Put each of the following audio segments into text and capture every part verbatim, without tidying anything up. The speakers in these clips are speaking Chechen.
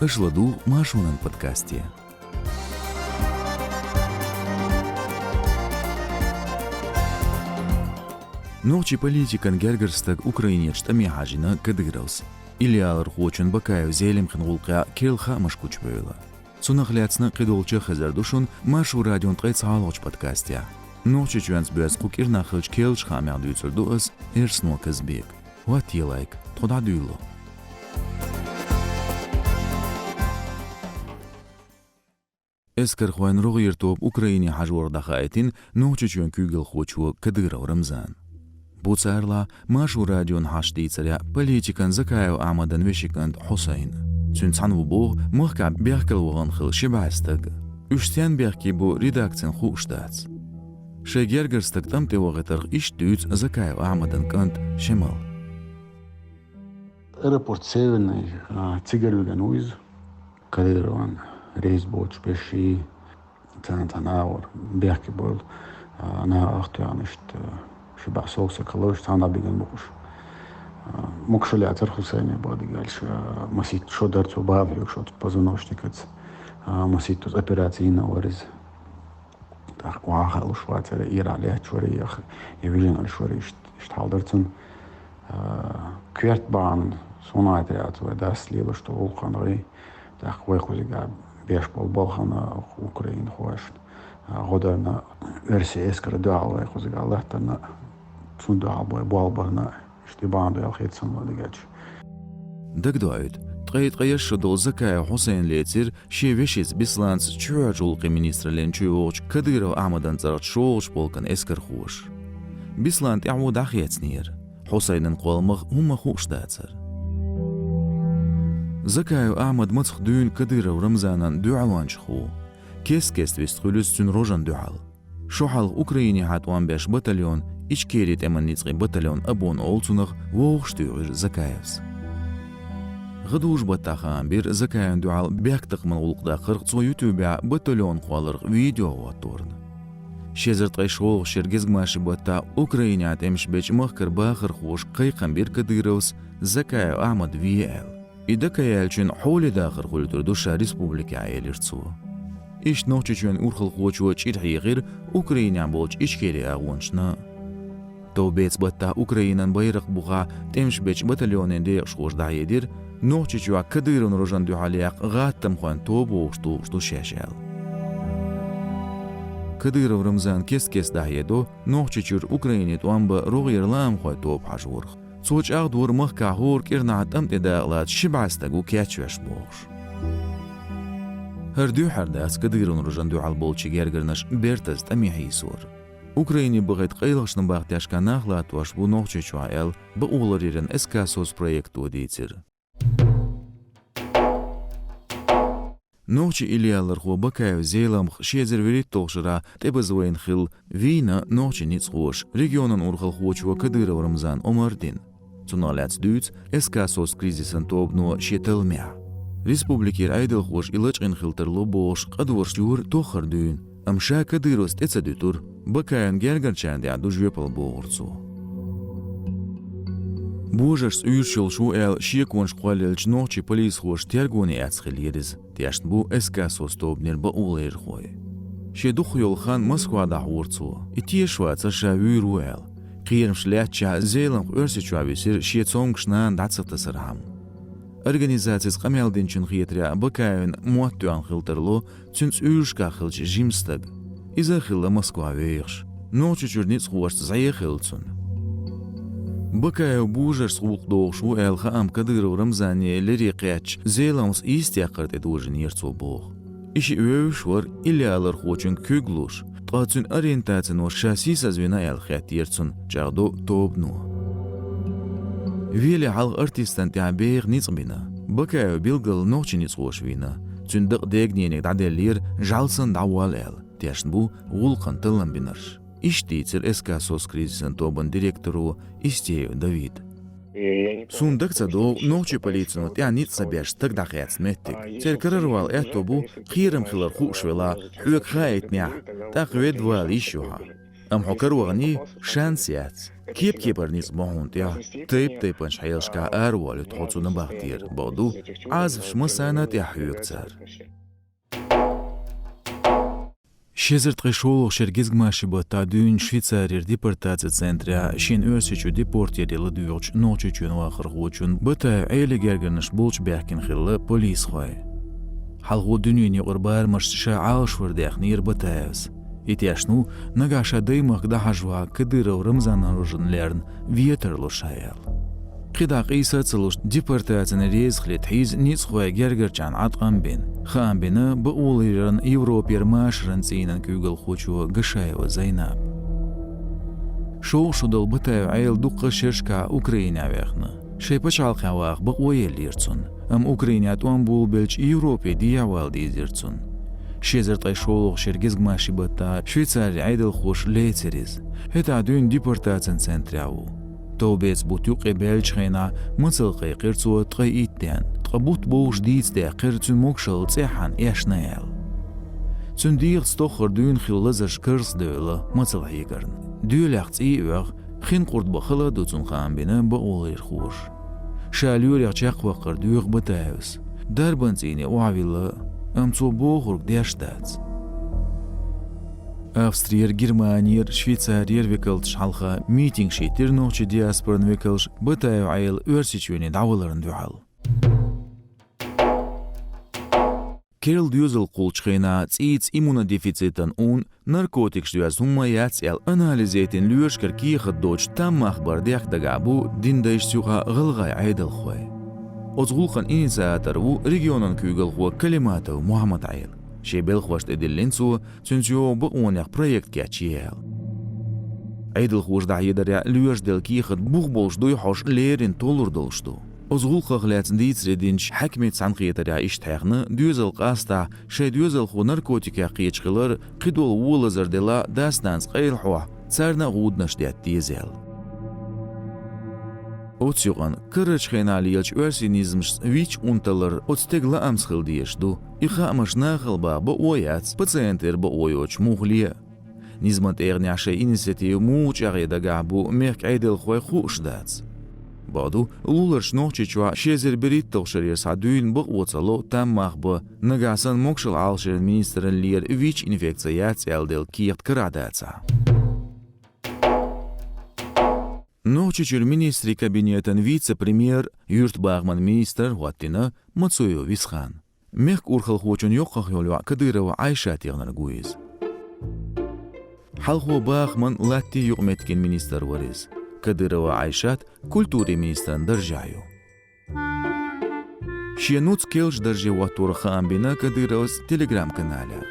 Аша ладугӀу Маршонан подкасте. Нохчийн политикан гергара стаг Украинерчу тӀаме хьажийна Кадыровс. Иллиалархочун Бакаев Зелимхин гӀуллакхехь керла хаамаш гучубевлла. Цунах лаьцна кхидолчу хезар ду шуна Маршо радион ткъе цхьалгӀачу подкастехь. Нохчийчоьнца боьзна кху кӀирнах хиллачу керлачу хаамех дуьйцур ду ас, Эрсно Казбек. ХӀоттае лайк, тхо дӀадуьйло. Эскархойн рогӀера тоба Украине хьажорах дӀахаийтина Нохчийчоьнан куьйгалхочо Кадыров Рамзана. Бу царалахь Маршо радион хьашташна дийцарехь политикан Закаев Ахьмадан вешин кӀант Хьусайн. Цуьнца цхьаьна ву боху махкахь бехкала вахана хилла ши бӀе стаг. Уьш стенна бехке бу редакцина хууш дац. Шайн гергара стаг тӀам тӀе вахийтарх иштта дуьйцу Закаев Ахьмадан кӀанта Шемала. Аэропорт Северный, а, цигара вигна ву иза. Кадыровн рейс боцуш берш, царна цхьаьна агӀор бехке бевлла, а, нахах тоьхна иштта, ши бӀе сов стаг хилла, цхьаьна бигна бу уьш. А, могуш лаьцара Хьусайне, бакъдерг аьлча, а, масийтта шо дара цо, бала хьоьгуш оцу позвоночникаца, а, масийтта оцу операци йина вара иза. ТӀаккха охьахаалуш вацара, ирахь лаьтташ вара, я, я вижина Ӏуьллуш вара, иштта, иштта хьал дара цуьнан. А, коьрта бахьана суна гӀайта яц вай дас лелош долу гӀуллакх гӀой. ТӀаккха вай кхузахь беш болу балхана, украинхошна, а, гӀо дарна, оьрсийн эскарна дуьхьал вай кхузахь латтарна, цунна дуьхьал вай болх барна, иштта и бахьана ду аьлла хета суна, бакъдерг аьлча. Дагадоуьйту, ткъе ткъайесна шо долу Закаев Хьусайн лецира шен вешица Бесланца чоьхьарчу гӀуллакхийн министраллин чуйогӀучу Кадыров Ахьмадан цӀарахчу шолгӀачу полкан эскархоша. Беслан тӀаьхьо дӀахецнера, Хьусайнан кхолламах хӀумма хууш дацара. Закаев Ахьмад мацах дуьйна Кадыров Рамзанан дуьхьалончех ву. Кест-кеста вист хуьлу иза цуьнан рожана дуьхьал. Шо хьалха Украинехьа тӀом беш батальон, Ичкерин тӀеман ницкъийн батальон «Абона» олу цунах, вовшахтуьйхира Закаевс. ГӀадужу-баттахь хаам бира Закаевна дуьхьал бехктакхаман гӀуллакх даккхарх цо ютубехь батальон кхолларх видео хӀотторна. Ши эзар ткъе шолгӀачу шеран гезгмашин-баттахь Украинехь тӀемаш бечу махкара бахархоша кхайкхам бира Кадыровс Закаев Ахьмад ве аьлла. И дакаяьллачун хьоле дахар хуьлуьйтур ду ша республикехь, элира цо. Иштта Нохчийчоьнан урхалхочо чӀир хьехира Украинехь болчу Ичкерин агӀончашна. Товбеца-баттахь Украинан байракх бухахь тӀемаш бечу батальонийн декъашхоша дӀахьедира, Нохчийчохь Кадыровн рожана дуьхьал яккха гӀаттамхойн тоба вовшахтухуш ду шаьш аьлла. Кадыров Рамзана кест-кеста дӀахьедо Нохчийчуьра Украине тӀом бан рогӀера лаамхойн тоба хьажорах. Цо чӀагӀдора махкахь хӀора кӀирнахь тӀам тӀе дакъалаца ши бӀе стаг ву кечвеш бохуш. ХӀара дуьххьара дац Кадыровн рожана дуьхьал болчийн гергарнаш бертаза тӀаме хьийсор. Украине бахийта къайлахчун бахтешка нах латтош бу Нохчийчохь аьлла, бакъоларъяран СК «Сос» проекто дийцира. Нохчийн иллиалархо Бакаев Зеламха ши эзар вуьрхӀитталгӀачу шарахь тӀебаза вайна хилла вийна нохчийн ницкъахоша, регионан урхалхочо Кадыров Рамзана омра дина. Цунах лаьцна дуьйцу СК «Сос» кризисан тобано шен талламехь. Республикера Ӏедалхоша и лачкъийна хила тарло бохуш, къадораш юьра тоххара дуьйна. Амма ша Кадыровс тӀе ца дуьтура, Бакаевн гергарчарна тӀехь ду жоьпалла, бохура цо. Божаршца уьйраш йолуш ву аьлла, шеконаш кхоллаелча нохчийн полисхоша тергоне эцна хиллера иза, тешна бу СК «Сос» тобанера бакъоларъярхой. Шен дукхах йолу хан Москва дӀахьора цо, и тешаш вацара ша вуьйр ву аьлла. Кхерамаш лаьттачохь Зеламха Оьрсийчохь висира шен цомгуш нана дӀа ца тасархьама. Организацис къамел динчун хетарехь, Бакаевн мотт тоьхна хила тарло цуьнца уьйрашкахь хиллачу жимачу стага. Иза а хилла Москва вехаш. Нохчийчуьра ницкъахошца зӀе а хилла цунна. Бакаев божаршца гӀуллакх дохуш ву аьлла хаам Кадыров Рамзане лерина кхаьчча, Зеламхас йистехкар тӀе дожийнера цо боху. И шиъ вевзаш вара иллиалархочуьнга куьг луш, ткъа цуьнан ориентацино ша сийсазвина аьлла хеттера цунна, чӀагӀдо тобано. Веле хьалха артистана тӀехь беха ницкъ бина. Бакаев билггал нохчийн ницкъахоша вийна. Цуьнан дакъа дегнениг дӀаделлера, жӀаьла санна дӀаволла аьлла, тешна бу гӀуллакхан таллам бинарш. Иштта дийцира СК «Сос» кризисан тобанан директоро Истеев Давида. Суна дага ца догӀу нохчийн полицино тӀехь ницкъ ца беш стаг дӀакхаьчна меттиг. Церан карара вала аьтто бу, кхерам хилар хууш велахь, хьоьга хаийтинехь, тӀаккха ведда вала йиш ю хьан. Амма хьо караваханий, шанс яц. Кеп-кепара ницкъ бу хьуна тӀехь, тайп-тайпанчу хьелашкахь араволуьйту хьо цу набахтера, боху ду, Ӏазапаш массарна а тӀехь хьоьгу цара. Ши эзар ткъе шолгӀачу шеран гезгмашин баттахь дуьйна Швейцарера депортацин центрехь шена Оьрсийчу депортъяре ладоьгӀучу Нохчийчоьнан вахархочун Батаев Ӏелин гергарнаш болчу баьхкина хилла полисхой. Хьалхо дуьненан юкъара барамашца ша Ӏалашвар даьхнера Батаевс. И тешна ву, нагахь ша даймахка дӀахьажахь Кадыров Рамзанан рожана лерна вен тарло ша аьлла. КхидӀа къийса а ца луш, депортацина резахилийта хьийза ницкъахойн гергарчарна Ӏаткъам бина. Хаам бина бакъоларъяран Европера машаран цӀийнан куьйгалхочо Гашаева Зайнапа. ШолгӀа шо долу Батаев Ӏела дуккха а шерашкахь Украинехь вехна. Шайн пачхьалкхехь ваха бакъо еллера цунна, амма Украинехь тӀом болабелча Европе дехьавала дийзира цунна. Ши эзар ткъе шолгӀачу шеран гезгмашин баттахь Швейцарера Ӏедалхоша лецира иза. ХӀетахь дуьйна депортацин центрехь ву. Товбеца бутт юккъе баьллачу хенахь мацалла кхайкхира цо ткъе итт денна, ткъа бутт бовш дийца даьккхира цуьнан могушалла цӀеххьана эшна аьлла. Цуьнан дегӀаца тоххара дуьйна хилла лазарш карзахдевлла мацалла хьегарна. Доьлех цӀий а оьху, хин къурд бан хала а ду цунна, хаам бина бакъоларъярхоша. Ша лоьрех чекхваккхар доьху Батаевс. Дарбан цӀийне охьавилла, амма цо бохург деш дац. Австрера, Германера, Швейцарера векалташ хьалха митингаш хӀиттира нохчийн диаспоран векалша Батаев Ӏела Оьрсийчоьне дӀаваларна дуьхьал. Керла доьзал кхуллучу хенахь цӀийца иммунодефицитан ун, наркотикаш доьзна хӀумма яц аьлла анализ яйтина лоьрашкара кехат доцуш там мах бар дехка дагахь бу динан дайшца юкъахь гӀалгӀайн Ӏедалхой. Оцу гӀуллакхан инициатор ву регионан куьйгалхо Калиматов Мухьаммад-Ӏела. Шен белхалошна тӀедиллина цо, цуьнца йогӀу бакъонех проект кечъе аьлла. Ӏедалхоша дӀахьедарехь, лоьраша делла кехат бух болуш дуй хьожуш леррина толлур долуш ду. Оцу гӀуллакхах лаьцна дийцаре динчу хьаькамийн цхьаьнакхетарехь иштта хьехна, доьзал къаьстахь шайн доьзалхо наркотикех кхеташ хилар, кхидолу вон лазар делахь а, дас-нанас къайлахьохь, царна а гӀуданаш детта деза аьлла. Оцу юкъана карарчу хенахь лелачу оьрсийн низамашца вича ун таллар оцу стеган лаамца хила дезаш ду. И хаамаш нахала бан бакъо яц, пациентера бакъо йоцуш муххале а. Низаман тӀегӀанехь шайн инициатива муха чӀагӀъе дагахь бу мехкан Ӏедалхойн хууш дац. Бакъду, луларчу Нохчийчохь ши эзар берхӀитталгӀачу шарера схьа дуьйна бакъо ца ло там мах бан, нагахь санна могушалла Ӏалашъяран министраллера ВИЧ-инфекци яц аьлла делла кехат карахь дацахь. Нохчийчуьра министрийн кабинетан вице-премьер, юьртабахаман министр хӀоттийна Мацуев Висхан. Мехкан урхалхочун йоккхах йолу йоӀ Кадырова Ӏайшат яханарг ву иза. Хьалхо бахаман, латтийн юкъаметтигийн министр вара иза. Кадырова Ӏайшат культурин министран даржехь ю. Шен нуц керлачу дарже хӀотторах хаам бина Кадыровс Telegram-каналехь.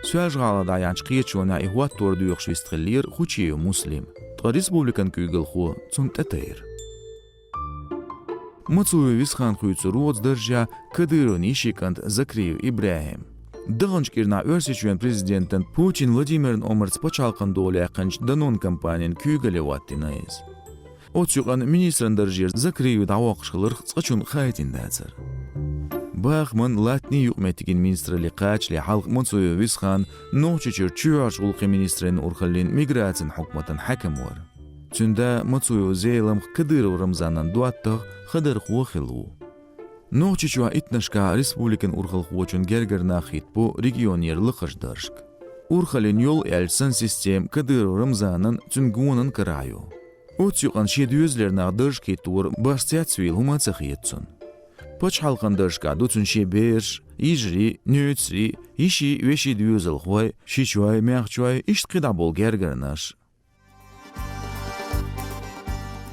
Соьлжа-ГӀалахь дӀаяьхьначу кхеташонехь и хӀоттор доьхуш вистхиллера Хучиев Муслим, ткъа республикан куьйгалхо цунна тӀетайра. Мацуев Висхан хуьйцура вон оцу даржехь Кадыровн йишин кӀант Закриев ИбрахӀим. Даханчу кӀирнахь Оьрсийчоьнан президентан Путин Владимиран омарца пачхьалкхан дола яьккхинчу Данон компанин куьйгалле хӀоттийна иза. Оцу юкъана министран даржера Закриев дӀавоккхуш хиларх цкъачунна хаийтина дацара. Бахаман, латтийн юкъаметтигийн министралле кхачале хьалха Мацуев Висхан Нохчийчуьра чоьхьарчу гӀуллакхийн министраллин урхаллин миграцин хьукматан хьаькам вара. Цуьнан да Мацуев Зеламха Кадыров Рамзанан доттагӀа, хадархо а хилла ву. Нохчийчохь иттаннашкахь республикан урхалхочун гергара нах хӀиттабо регионера лакхарчу даржашка. Урхаллин йолу аьлча санна система Кадыров Рамзанан, цуьнан гонан карахь ю. Оцу юкъана шен доьзалера нах даржашка хӀиттор бархӀ цецвийла хӀума а ца хета цунна. Пачхьалкхан даржашкахь ду цуьнан шен бераш, йижарий, нуьцарий, йиший, веший, доьзалхой, шичой, маьхчой, иштта кхидӀа болу гергарнаш.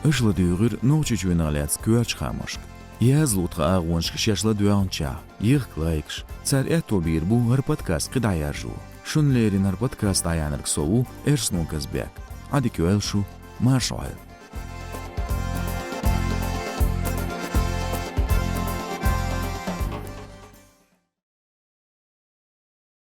Аша ладуьйгӀира Нохчийчоьнах лаьцна коьртачу хаамашка. Язло тхан агӀонашка шаьш ладоьгӀначохь, ехка лайкаш, цара аьтто бийр бу хӀара подкаст кхидӀа яржо. Шуна леррина хӀара подкаст дӀаяьхьнарг со ву, Эрсно Казбек. Ӏадика йойла шу, марша Ӏойла.